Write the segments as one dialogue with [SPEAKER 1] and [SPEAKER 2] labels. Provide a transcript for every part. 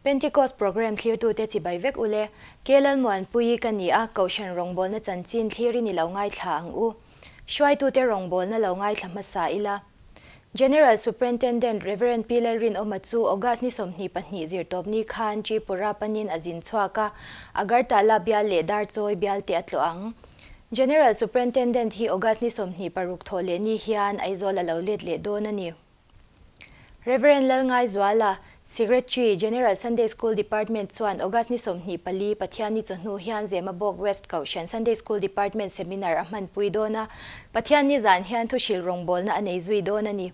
[SPEAKER 1] Pentecost Programme thlirtute chibai vek ule. Ke Lalmuanpuii ka ni a, Kohhran rawngbawlna chanchin thlirin i lo ngaithla ang u. Hruaitute rawngbawlna lo ngaithla hmasa ila. General Superintendent Rev. Pi Lalrinawma chu August ni 22 zirtawpni khan Tripura panin a zin chhuak a, Agartala bial leh Darchawi bial te a tlawh ang. General Superintendent hi August ni 26 thawh leh ni hian Aizawl a lo let leh dawn a ni. Rev. Lalngaizuala, Secretary, General Sunday School Department chuan August ni 24 Pathianni chawhnu hian Zemabawk West Kohhran Sunday School Department Seminar a hmanpui dawn a, Pathianni zan hian thuhrilh rawngbawlna a nei zui dawn a ni.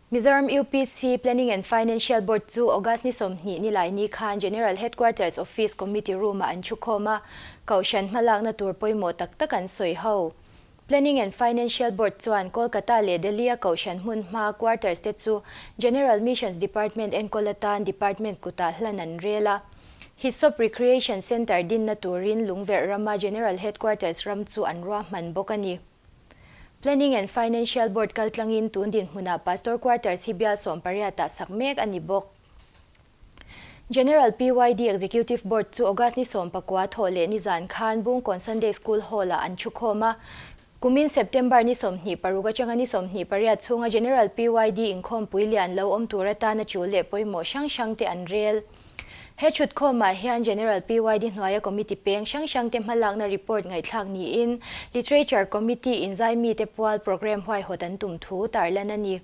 [SPEAKER 1] Mizoram UPC Planning and Financial Board chu August ni 20 nilaini khan General Headquarters Office Committee Room-ah an thukhawm a, Kohhran hmalakna tur pawimawh tak tak an sawi ho. Planning and Financial Board chuan Kolkata leh Delhi-a Kohhran hmun hma quarters te chu General Missions Department enkawl atan department kutah hlan an rel a. Hisop Recreation Centre dinna turin Lungverh rama General Headquarters ram chu an ruahman bawk a ni. Planning and Financial Board kaltlangin tun dinhmunah Pastor Quarters hi bial 18 ah sak mek a ni bawk. General PYD Executive Board chu August ni 19 thawh leh nizan khan Bungkawn Sunday School Hall-ah an thukhawm a. Kumin September ni 26 atanga ni 28 chhunga General PYD inkhawmpui lian lo awm tur atana tul leh pawimawh hrang hrang te an rel. He thutkhawmah hian General PYD hnuaia committee peng hrang hrang te hmalakna report ngaihthlak niin Literature Committee inzai mite pual programme huaihawt an tum thu tarlan a ni.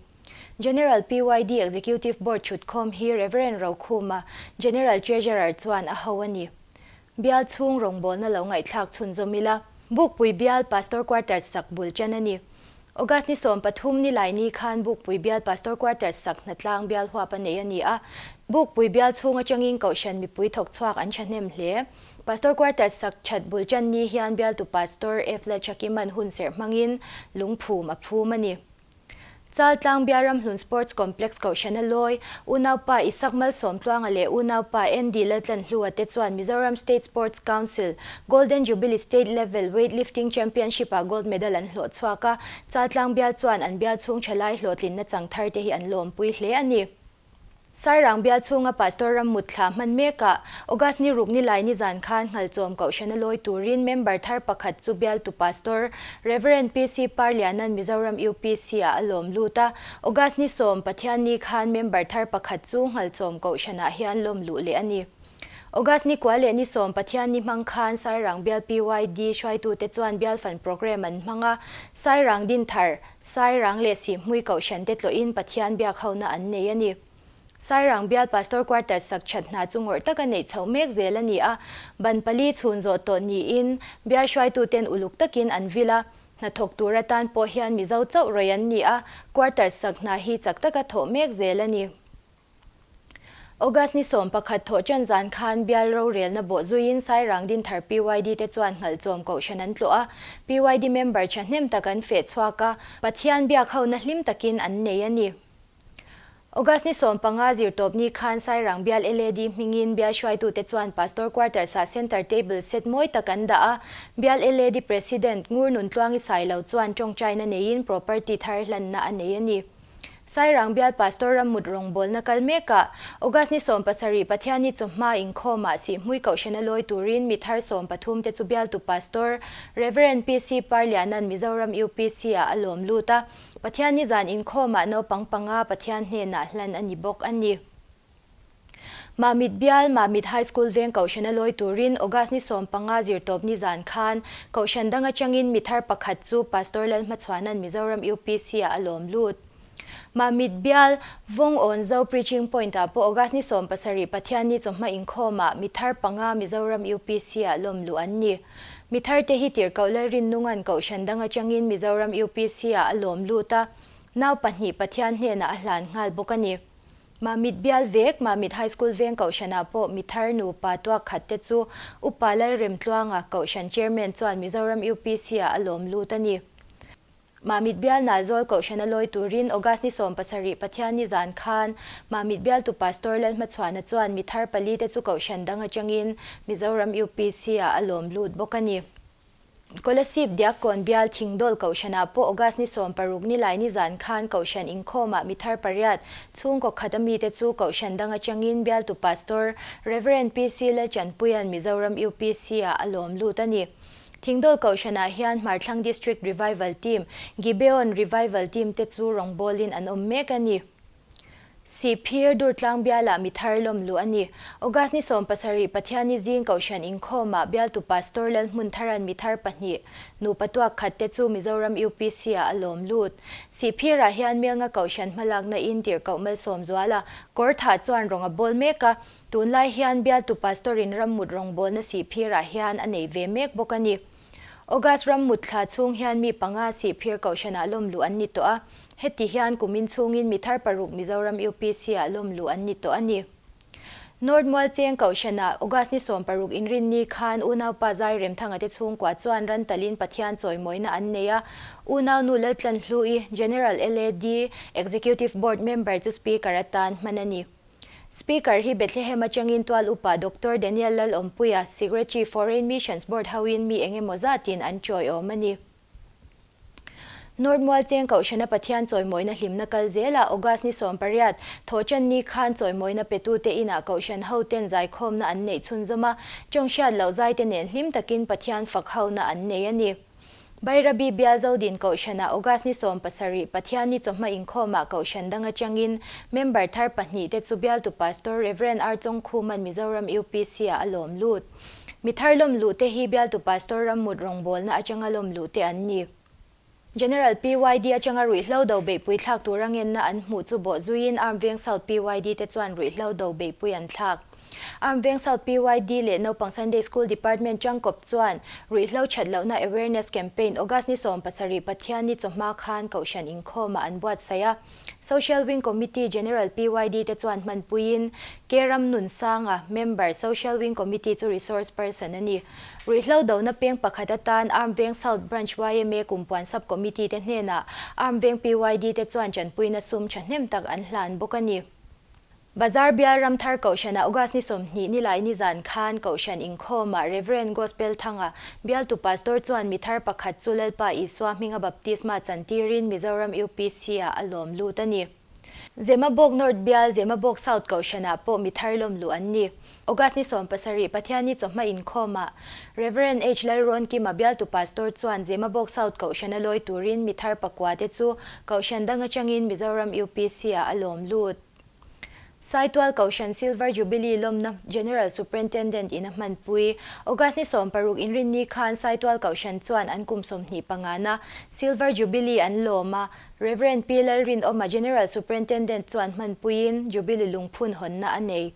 [SPEAKER 1] General PYD Executive Board thutkhawm hi Rev. Rokhuma, General Treasurer chuan a ho a ni. Bial chhung rawngbawlna lo ngaihthlak chhunzawm ila. Bukpui Bial Pastor Quarters sak bul tan a ni. August ni 13 nilaini khan Bukpui Bial Pastor Quarters sak hnatlang bial huap a nei a ni a. Bukpui Bial chhung atangin Kohhran mipui thawk chhuak an thahnem hle. Pastor Quarters sak that bul tan ni hian bialtu Pastor F. Lalthakiman hunserh hmangin lungphum a phum a ni. Chaltlang Biaramhlun Sports Complex Kohhran a lawi, Unaupa Isak Malsawmtluanga leh Unaupa Andy Laltlanhlua te chuan Mizoram State Sports Council Golden Jubilee State Level Weightlifting Championship-ah Gold Medal an hlawh chhuak a, Chaltlang bial chuan an bial chhung thalai hlawhtlinna chang thar te hi an lawmpui hle a ni. Sairang bial chhunga Pastor Rammut thla hman mekah August ni ruk nilai nizan khan Nghalchawm Kohhran a lawi turin member thar pakhat chu bialtu Pastor Rev. PC Parlianan Mizoram UPC ah a lawm lut a, August ni 10 Pathianni khan member thar pakhat chu Nghalchawm Kohhranah hian lawm luh leh a ni. August ni kua leh ni 10 Pathianni hmang khan Sairang bial PYD hruaitute chuan bial fan programme an hmang a, Sairang Dinthar, Sairang leh Sihhmui Kohhran te tlawhin Pathian biak hona an nei a ni. Sairang bial Pastor Quarters sak that hna chu ngawrh taka neih chhoh mek zel a ni a, ban pali chhun zawh tawh niin bial hruaituten uluk takin an vil a, hnathawk tur atan pawh hian Mizo chauh rawih an ni a, Quarters sak hna hi chak taka thawh mek zel a ni. August ni 11 thawh tan zan khan bial rorelna bawh zuiin Sairang Dinthar PYD te chuan Nghalchawm Kohhran an tlawh a, PYD member thahnem tak an feh chhuak a, Pathian biak hona hlim takin an nei a ni. August ni 15 zirtawpni khan Sairang bial LAD hmingin bial hruaitute chuan Pastor Quarters-ah Center Table set mawi tak an dah a, bial LAD President Ngur Nuntluangi Sailo chuan tawngtaina neiin property thar hlanna a nei a ni. Sairang bial Pastor Rammut rawngbawlna kal mekah August ni 17 Pathianni chawhma inkhawmah Sihhmui Kohhran a lawi turin mi thar 13 te chu bialtu Pastor Rev. PC Parlianan Mizoram UPC ah a lawm lut a, Pathianni zan inkhawmah naupang panga Pathian hnenah hlan a ni bawk a ni. Mamit bial Mamit High School veng Kohhran a lawi turin August ni 15 zirtawpni zan khan Kohhran dang atangin mi thar pakhat chu Pastor Lalhmachhuanan Mizoram UPC ah a lawm lut. Mamit bial Vawng Awn Zo Preaching Point ah pawh August ni 17 Pathianni chawhma inkhawmah mi thar panga Mizoram UPC ah lawm luh an ni. Mi thar te hi Tirhkoh Lalrinnungan Kohhran dang atangin Mizoram UPC ah a lawm lut a, nau pahnih Pathian hnenah a hlan nghal bawk a ni. Mamit bial vek, Mamit High School veng Kohhranah pawh mi thar nupa tuak khat te chu Upa Lalremtluanga, Kohhran Chairman chuan Mizoram UPC ah a lawm lut a ni. Mamit bial Nalzawl Kohhran a lawi turin August ni 17 Pathianni zan khan Mamit bialtu Pastor Lalhmachhuana chuan mi thar pali te chu Kohhran dang atangin Mizoram UPC ah a lawm lut bawk a ni. Kolasib Diakkawn bial Thingdawl Kohhranah pawh August ni 16 nilai nizan khan Kohhran inkhawmah mi thar pariat, chhungkaw khat a mite chu Kohhran dang atangin bialtu Pastor Rev. PC Lalchanpuia'n Mizoram UPC-ah a lawm lut a ni. Thingdawl Kohhranah hian Hmarthlang District Revival Team, Gibeon Revival Team te chu rawngbawlin an awm mek a ni. Sihphir Durtlang bialah mi thar lawm luh a ni. August ni 17 Pathianni zing Kohhran inkhawmah bialtu Pastor Lalhmuntharan mi thar pahnih, nupa tuak khat te chu Mizoram UPC-ah a lawm lut. Sihphirah hian Melnga Kohhran hmalakna in tirhkoh malsawm zuala kawr thah chuan rawng a bawl mek a, tunlai hian bialtu Pastor-in rammut rawngbawlna Sihphirah hian a nei ve mek bawk a ni. August rammut thla chhung hian mi panga Sihphir Kohhranah lawm luh an ni tawh a, heti hian kumin chhungin mi thar paruk Mizoram UPC-ah lawm luh an ni tawh a ni. North Mualcheng Kohhranah August ni 16 inrinni khan unaupa Zairemthanga te chhungkua chuan ran talin Pathian chawimawina an nei a, unaunu Laltlanhlu-i, General LAD Executive Board member chu Speaker atan hman a ni. Speaker hi Bethlehem atangin tual upa Doctor Daniel Lalawmpuia, Secretary Foreign Missions Board hoin mi eng emaw zatin an chawiawm a ni. North Mualcheng Kohhrana Pathian chawimawina hlimna kal zelah August ni 18, Thawhtanni khan chawimawina petute inah Kohhran hoten zaikhawmna an neih chhunzawm a, tawng hriat loh zaite nen hlim takin Pathian fak hona an nei a ni. Bairabi Bial Zodin Kohhranah August ni 17 Pathianni chawhma inkhawmah Kohhran dang atangin member thar pahnih te chu bialtu Pastor Rev. R. Chawngkhuman Mizoram UPC-ah a lawm lut. Mi thar lawm luh te hi bialtu Pastor Rammut rawngbawlna atanga lawm luh te an ni. General PYD atanga ruihhlo do beihpui thlak tura ngenna an hmuh chu bawh zuiin Armed Veng South PYD te chuan ruihhlo do beihpui an thlak. Armed Veng South PYD leh Naupang Sunday School Department tangkawp chuan ruihhlo that lohna awareness campaign August ni 17 Pathianni chawhma khan Kohhran inkhawmah an buatsaih a. Social Wing Committee General PYD te chuan hmanpuiin K Ramnunsanga, Member, Social Wing Committee chu resource person a ni. Ruihhlo dona peng pakhat atan Armed Veng South Branch yma Kumpuan Sub Committee te hnenah Armed Veng PYD te chuan tanpuina sum thahnem tak an hlan bawk a ni. Bazar bial Ramthar Kohhranah August ni 20 nilai nizan khan Kohhran inkhawmah Rev. Gospel Thanga bialtu Pastor chuan mi thar pakhat chu Lalpa Isua hminga baptisma chantirin Mizoram UPC-ah a lawm lut a ni. Zemabawk North bial Zemabawk South Kohhranah pawh mi thar lawm luh an ni. August ni 17 Pathianni chawhma inkhawmah Rev. H. Lalrawnkima bialtu Pastor chuan Zemabawk South Kohhrana lawi turin mi thar pakua te chu Kohhran dang atangin Mizoram UPC-ah a lawm lut. Saitual Kohhran Silver Jubilee lawmna General Superintendent in a hmanpui. August ni 16 inrinni khan Saitual Kohhran chuan an kum 25na Silver Jubilee an lawm a, Rev. P. Lalrinawma General Superintendent chuan hmanpuiin Jubilee lungphun hawnna a nei.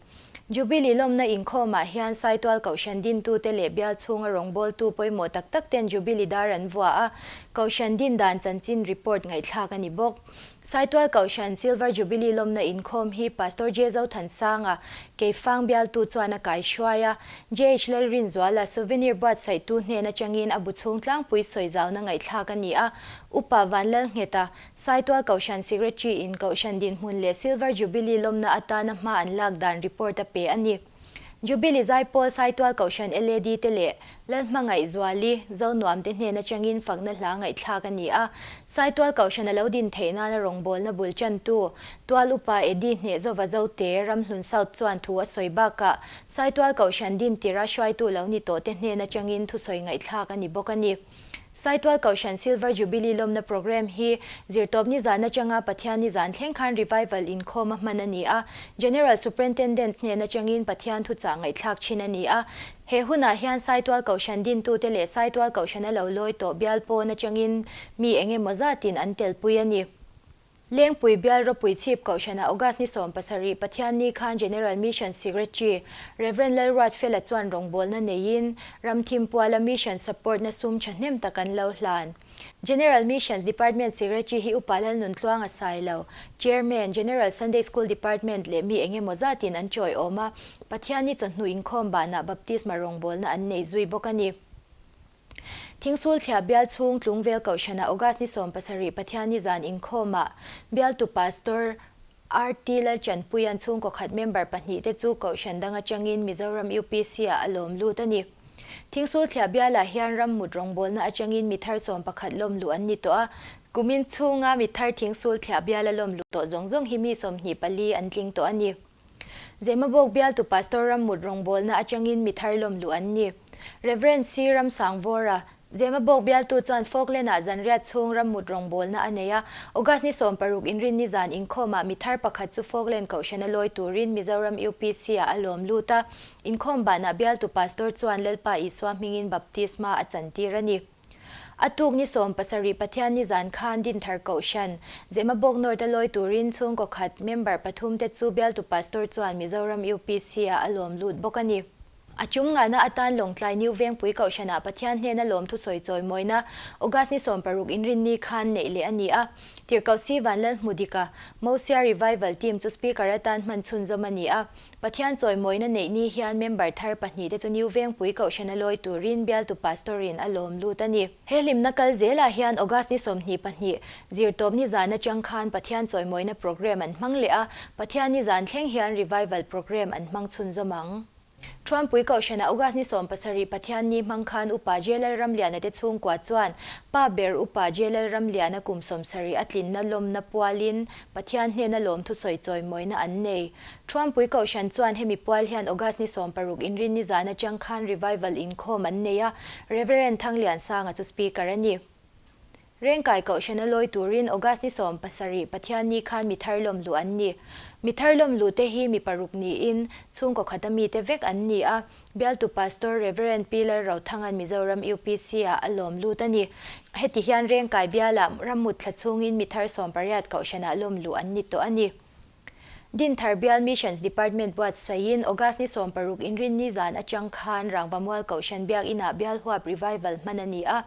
[SPEAKER 1] Jubilee lawmna inkhawmah hian Saitual Kohhran dintute leh bial chhunga rawngbawltu pawimawh tak tak ten Jubilee dar an vua a, Kohhran din dan chanchin report ngaihthlak a ni bawk. Saitual Kohhran Silver Jubilee lawmna inkhawm hi Pastor J. Zothansanga, Keifang bialtu chuan a kaihruai a, JH Lalrinzuala souvenir buatsaihtu hnen atangin a bu chhung tlangpui sawi zauna ngaihthlak a ni a, Upa Vanlalngheta, Saitual Kohhran Secretary in Kohhran dinhmun leh Silver Jubilee lawmna atana hma an lak dan report a pe a ni. Jubilee Zaipawl Saitual Kohhran LAD te leh Lalhmangaih Zuali, Zonuam te hnen atangin fakna hla ngaihthlak a ni a. Saitual Kohhran a lo din theih nana rawngbawlna bul tantu, Tual Upa Eddie Hnehzova Zote, Ramhlun South chuan thu a sawi bakah Saitual Kohhran din tira hruaitu lo ni tawh te hnen atangin thusawi ngaihthlak a ni bawk a ni. Saitual Kohhran Silver Jubilee lawmna programme hi Zirtawp ni zan atanga Pathian ni zan thleng khan Revival inkhawm a hman a ni a, General Superintendent hnen atangin Pathian thuchah ngaihthlak thin a ni a. He hunah hian Saitual Kohhran dintute leh Saitual Kohhrana lo lawi tawh bial pawn atangin mi eng emaw zatin an telpui a ni. Lengpui bial ropui chhip Kohhrana August ni 17 Pathianni khan General Mission Secretary Rev. Lalruatfela chuan rawngbawlna neiin Ramthim Puala Mission Support na sum thahnem tak an lo hlan. General Missions Department Secretary hi Upa Lalnuntluanga Sailo, Chairman, General Sunday School Department leh mi engemaw zatin an chawiawm a, Pathianni chawhnu inkhawm banah Baptisma rawngbawlna an nei zui bawk a ni. Thingsul thliah bial chhung Tlungvel Kohhrana August ni 17 Pathianni zan inkhawmah bialtu Pastor RT Lalchanpuia'n chhungkaw khat member pahnih te chu Kohhran dang atangin Mizoram UPC-ah a lawm lut a ni. Thingsulthliah bialah hian rammut rawngbawlna atangin mi thar 11 lawm luh an ni tawh a. Kumin chhunga mi thar Thingsulthliah biala lawm luh tawh zawng zawng hi mi 24 an tling tawh a ni. Zemabawk bialtu Pastor rammut rawngbawlna atangin mi thar lawm luh an ni. Rev. C. Ramsangvawra, Zemabawk bialtu chuan Falkland-ah zanriat chhung rammut rawngbawlna a nei a. August ni 16 Inrinni zan inkhawmah mi thar pakhat chu Falkland Kohhrana lawi turin Mizoram UPC-ah a lawm lut a. Inkhawm banah bialtu Pastor chuan Lalpa Isua hmingin baptisma a chantir a ni. A tuk ni 17 Pathianni zan khan Dinthar Kohhran, Zemabawk North-a lawi turin chhungkaw khat member pathum te chu bialtu Pastor chuan Mizoram UPC-ah a lawm lut bawk a ni. A tum ngahna atan Lawngtlai New Vengpui Kohhranah Pathian hnena lawmthu sawi chawimawina August ni 16 Inrinni khan neih leh a ni a. Tirhkoh Si Vanlalhmudika, Mosia Revival Team chu Speaker atan hman chhunzawm a ni a. Pathian chawimawina neih ni hian member thar pahnih te chu New Vengpui Kohhrana lawi turin bialtu Pastor-in a lawm lut a ni. He hlimna kal zelah hian August ni 22, Zirtawpni zan atang khan Pathian chawimawina programme an hmang leh a, Pathianni zan thleng hian Revival programme an hmang chhunzawm ang. Thuampui Kohhrana August ni 17 Pathianni hmang khan Upa J Lalramliana te chhungkua chuan Pa ber Upa J Lalramliana kum 70 a tlinna lawmna pualin Pathian hnena lawmthu sawi chawimawina an nei. Thuampui Kohhran chuan hemi pual hian August ni 16 Inrinni zan atang khan Revival inkhawm an nei a, Reverend Thangliansanga chu Speaker a ni. Rengkai Kohhrana lawi turin August ni 17 Pathianni khan mi thar lawm luh an ni. Mi thar lawm luh te hi mi paruk niin chhungkaw khata mite vek an ni a. Bialtu Pastor Reverend P Lalrothanga'n Mizoram UPC-ah a lawm lut a ni. Heti hian Rengkai bialah rammut thla chhungin mi thar 80 Kohhranah lawm luh an ni tawh a ni. Dinthar Bial Missions Department buatsaihin August ni 16 Inrinni zan atang khan Rangvamual Kohhran Biakinah Bial Huap Revival hman a ni a.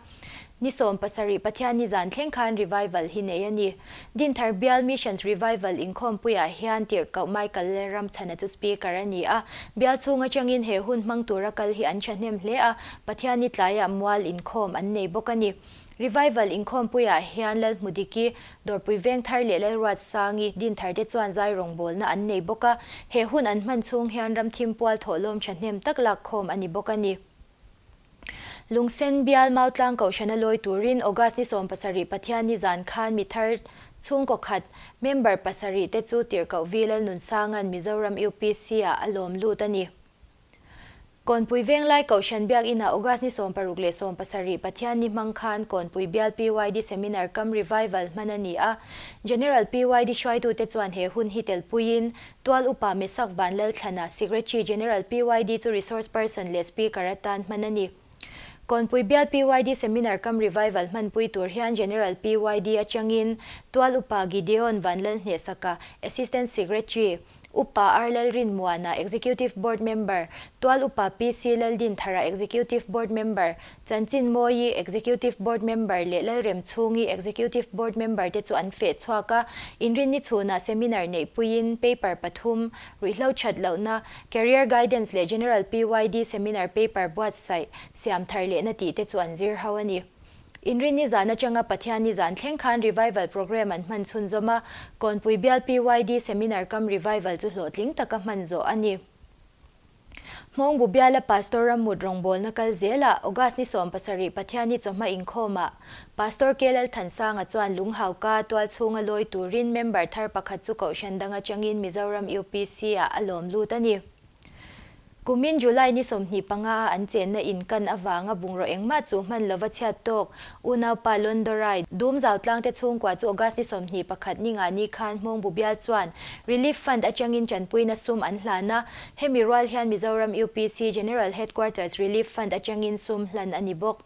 [SPEAKER 1] Ni 17 Pathianni zan thleng khan Revival hi nei a ni. Dinthar Bial Missions Revival inkhawmpuiah hian Tirhkoh Michael Lalramchhana chu Speaker a ni a. Bial chhung atangin he hun hmang tura kal hi an thahnem hle a, Pathianni tlaiah mual inkhawm an nei bawk a ni. Revival inkhawmpuiah hian Lalhmudiki, Dawrpui Vengthar leh Lalruatsangi, Dinthar te chuan zai rawngbawlna an nei bawk a, he hun an hman chhung hian ramthim pual thawhlawm thahnem tak lakkhawm a ni bawk a ni. Lungsen Bial Mautlang Kohhrana lawi turin August ni 17 Pathianni zan khan mi thar chhungkaw khat member pasarih te chu Tirhkoh Vi Lalnunsanga'n Mizoram UPC-ah a lawm lut a ni. Kawnpui Venglai Kohhran Biakinah August ni 16 leh 17 Pathianni hmang khan Kawnpui Bial PYD Seminar Cum Revival hman a ni a. General PYD hruaitute chuan he hun hi telpuiin Tual Upa Mesak Vanlalthlana, Secretary General PYD chu Resource Person leh Speaker atan hman a ni. Kawnpui Bial PYD Seminar Cum Revival hmanpui tur hian General PYD atangin Tual Upa Gideon Vanlalhnehsaka, Assistant Secretary, Upa R Lalrinmuana, Executive Board Member, Tual Upa PC Laldinthara, Executive Board Member, Chanchin Mawi, Executive Board Member leh Lalremchhungi, Executive Board Member te chu an feh chhuak a. Inrinni chhunah seminar neihpuiin paper pathum, ruihhlo that lohna, Career Guidance leh General PYD seminar paper buatsaih siam thar lehna tih te chu an zir ho a ni. Inrinni zan atanga Pathianni zan thleng khan Revival programme an hman chhunzawm a, Kawnpui Bial PYD Seminar cum Revival chu hlawhtling taka hman zawh a ni. Hmawngbu Biala Pastor Rammut rawngbawlna kal zelah August ni 17 Pathianni chawhma inkhawmah Pastor K Lalthansanga chuan Lunghauka tual chhunga lawi turin member thar pakhat chu Kohhran dang atangin Mizoram UPC-ah a lawm lut a ni. Kumin July ni 25 a an chenna in kan avanga bungraw engmah chu hman lova chhiat tawk unaupa Londorai dum zau tlang te chhungkua chu August ni 21 ni nga ni khan Hmawngbu Bial chuan Relief Fund atangin tanpuina sum an hlan a, hemi rual hian Mizoram UPC General Headquarters Relief Fund atangin sum hlan a ni bawk.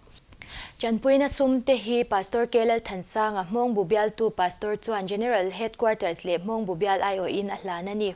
[SPEAKER 1] Tanpuina sum te hi Pastor K Lalthansanga Hmawngbu Bialtu Pastor chuan General Headquarters leh Hmawngbu Bial aiawhin a hlan a ni.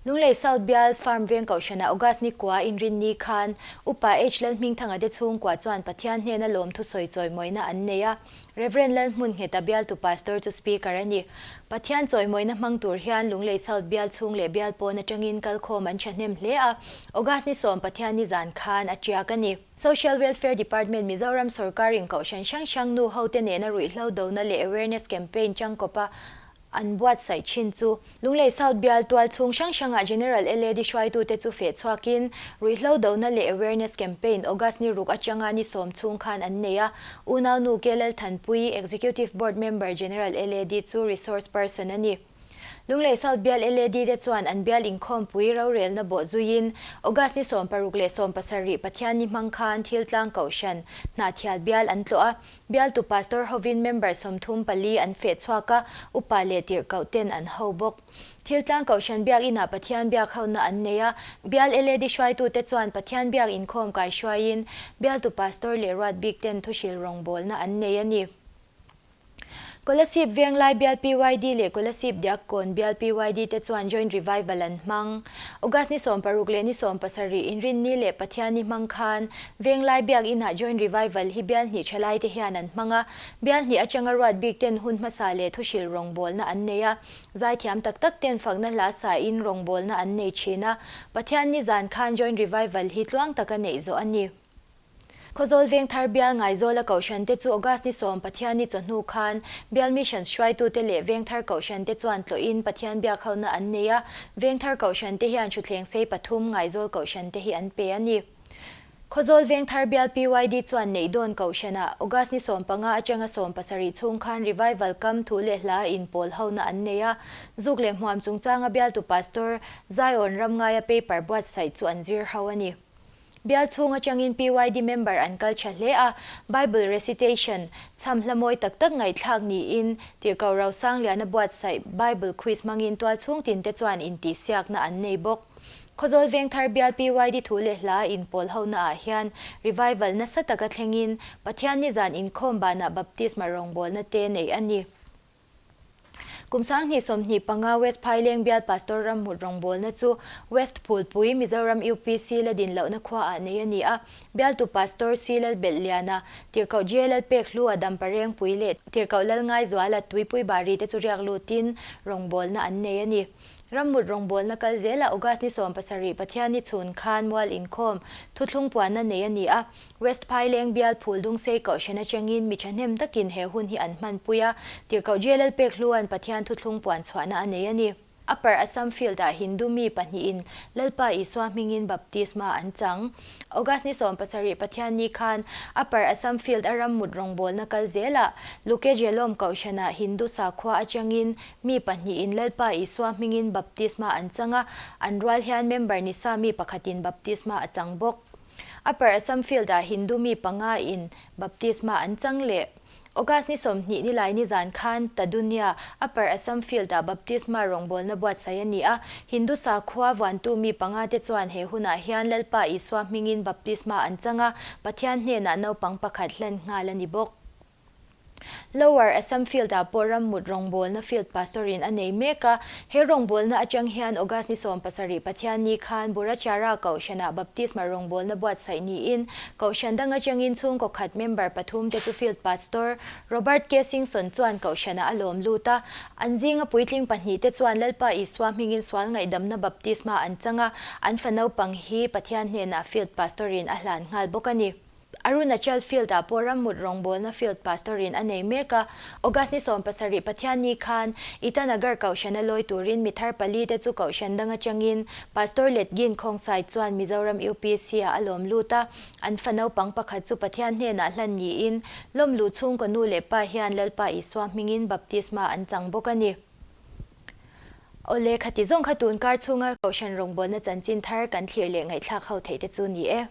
[SPEAKER 1] Lunglei South Bial Farm Veng Kohhrana August ni kua Inrinni khan Upa H Lalhmingthanga te chhungkua chuan Pathian hnena lawmthu sawi chawimawina an nei a. Reverend Lalhmunnghet a bialtu Pastor chu Speaker a ni. Pathian chawimawina hmang tur hian Lunglei South Bial chhung leh bial pawn atangin kalkhawm an thahnem hle a, August ni 10 Pathian ni zan khan a tiak a ni. Social Welfare Department Mizoram sorkarin Kohhran hrang hrang nu ho te nena ruihhlo dona leh awareness campaign changkawpa. an buatsaih thin chu Lunglei South bial tual chhung hrang hrangah General LAD hruaitute chu feh chhuakin ruihhlo dona leh awareness campaign August ni ruk atanga ni sawm chhung khan an nei a, unaunu K Lalthanpuii, Executive Board Member General LAD chu resource person a ni. Lunglei South bial LAD te chuan an bial inkhawmpui rorelna bawh zuiin August ni 16 leh 17 Pathianni hmang khan Thiltlang Kohhran, Hnahthial bial an tlawh a, Bialtu Pastor hovin member 34 an feh chhuak a, upa leh tirhkoh ten an ho bawk. Thiltlang Kohhran Biakinah Pathian biak hona an nei a, bial LAD hruaitute chuan Pathian biak inkhawm kaihruaiin bialtu Pastor leh ruat bik ten thuhril rawngbawlna an nei a ni. Kolasib Venglai bial PYD leh Kolasib Diakkawn bial PYD te chuan Joint Revival an hmang. August ni 16 leh ni 17 Inrinni leh Pathianni hmang khan Venglai Biakinah Joint Revival hi bial hnih thalaite hian an hmang a, bial hnih atanga ruat bik ten hun hmasa leh thuhril rawngbawlna an nei a, zaithiam tak tak ten fakna hla sain rawngbawlna an nei thin a, Pathianni zan khan Joint Revival hi tluang taka neih zawh a ni. Khawzawl Vengthar bial Ngaizawla Kohhran te chu August ni sawm Pathianni chawhnu khan Bial Missions hruaitute leh Vengthar Kohhran te chuan tlawhin Pathian biak hona an nei a, Vengthar Kohhran te hian thutthleng sei pathum Ngaizawl Kohhran te hi an pe a ni. Khawzawl Vengthar bial PYD chuan Neihdawn Kohhranah August ni 15 atanga 17 chhung khan Revival kam thu leh hla inpawl hona an nei a, zuk leh hmuam chungchanga bialtu Pastor Zion Ramngaia paper buatsaih chu an zir ho a ni. Bial chhung atangin PYD member an kal tha hle a, Bible recitation, chham hla mawi tak tak ngaihthlak niin Tirhkoh Rosangliana buatsaih Bible quiz hmangin tual chhung tin te chuan intihsiakna an nei bawk. Khawzawl Vengthar bial PYD thu leh hla inpawl hona ah hian revival nasa taka thlengin Pathian nizan inkhawm banah baptisma rawngbawlna te neih a ni. Kum 2025 West Phaileng bial Pastor Ramhmut rawngbawlna chu West Phulpui, Mizoram UPC la din lohna khuaah nei a ni a. Bialtu Pastor C Lalbelhliana, Tirhkoh J Lalpekhlua Damparengpui leh Tirhkoh Lalngaizuala Tuipui Bari te chu riak lutin rawngbawlna an nei a ni. Rammut rawngbawlna kal zelah August ni 17 Pathianni chhun khan mual inkhawm thuthlung puanna nei a ni a. West Phaileng bial phul Dungsei Kohhran atangin mi thahnem takin he hun hi an hmanpui a, Tirhkoh JLL Pekhlua'n Pathian thuthlung puan chhuahna a nei a ni. Upper Assam Field-ah Hindu mi pahnihin Lalpa Isua hmingin baptisma an chang. August ni 17 Pathianni khan Upper Assam Field a rammut rawngbawlna kal zelah Luke Jelom Kohhranah Hindu sakhua atangin mi pahnihin Lalpa Isua hmingin baptisma an chang a, an rual hian member nisa mi pakhatin baptisma a chang bawk. Upper Assam Field-ah Hindu mi panga in baptisma an chang leh. August ni 20 ni lai ni zan khan Tadunia, Upper Assam Field-ah baptisma rawngbawlna buatsaih a ni a. Hindu sakhua vuantu mi panga te chuan he hunah hian Lalpa Isua hmingin baptisma an chang a, Pathian hnenah naupang pakhat hlan nghal a ni bawk. Lower Assam Field-ah pawh rammut rawngbawlna Field Pastor-in a nei mek a. He rawngbawlna atang hian August ni 17 Pathianni khan Burachara Kohhranah Baptisma rawngbawlna buatsaih niin Kohhran dang atangin chhungkaw khat member pathum te chu Field Pastor Robert K. Singson chuan Kohhranah a lawm lut a. An zinga puitling pahnih te chuan Lalpa Isua hmingin sual ngaihdamna Baptisma an chang a, an fa naupang hi Pathian hnenah Field Pastor-in a hlan nghal bawk a ni. Arunachal Field-ah pawh rammut rawngbawlna Field Pastor-in a nei mek a. August ni 17 Pathianni khan Itanagar Kohhran a lawi turin mi thar pali te chu Kohhran dang atangin Pastor Letgin Khongsai chuan Mizoram UPC-ah a lawm lut a. An fa naupang pakhat chu Pathian hnenah hlan niin lawmluh chhungkaw nu leh pa hian Lalpa Isua hmingin baptisma an chang bawk a ni. Awle, khati zawng kha tun kar chhunga Kohhran rawngbawlna chanchin thar kan thlir leh ngaihthlak ho theih te chu ni e.